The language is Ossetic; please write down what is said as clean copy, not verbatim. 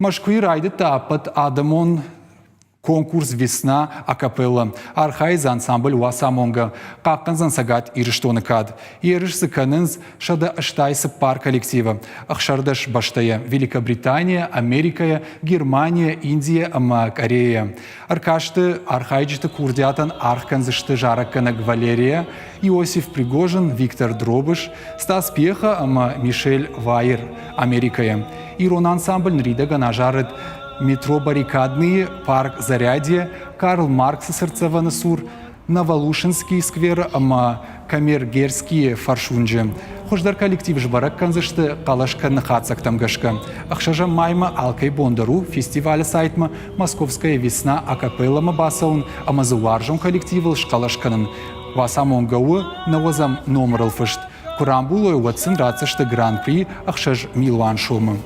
Мӕскуыйы райдыдта ӕппӕт адӕмон конкурс «Весна» акапелла. Архайы дзы ансамбль «Уацамонгӕ», хъахъхъӕндзӕн Цӕгат Ирыстоны кад. Ерыс дзы кӕнынц 184 коллективы 16 бӕстӕйӕ – Великобританийӕ, Америкӕйӕ, Германийӕ, Индийӕ ӕмӕ Кореяйӕ. Ӕркасты архайджыты курдиатӕн аргъ кӕндзысты зарӕггӕнӕг Валерия, Иосиф Пригожин, Виктор Дробыш, Стас Пьеха ӕмӕ Мишель Вайер Америкӕйӕ. Ирон ансамбль ныридӕгӕн азарыд метро Баррикадныйы, парк Зарядье, Карл Марксы цыртдзӕвӕны цур, Новолушинский скверы ӕмӕ Камергерскийы фӕрсуынджы. Хуыздӕр коллектив сбӕрӕг кӕндзысты хъӕлӕс кӕныны хатдзӕгтӕм гӕсгӕ. Ӕхсӕзӕм маймӕ алкӕй бон дӕр у фестивалы сайтмӕ Московская весна акапелламӕ бацӕуын ӕмӕ дзы уарзон коллективыл схъӕлӕс кӕнын. Уацамонгӕ у нӕуӕдзӕм номырыл фыст. Куы рамбулой, уӕд сын ратдзысты гран-при 6 милуан сомы.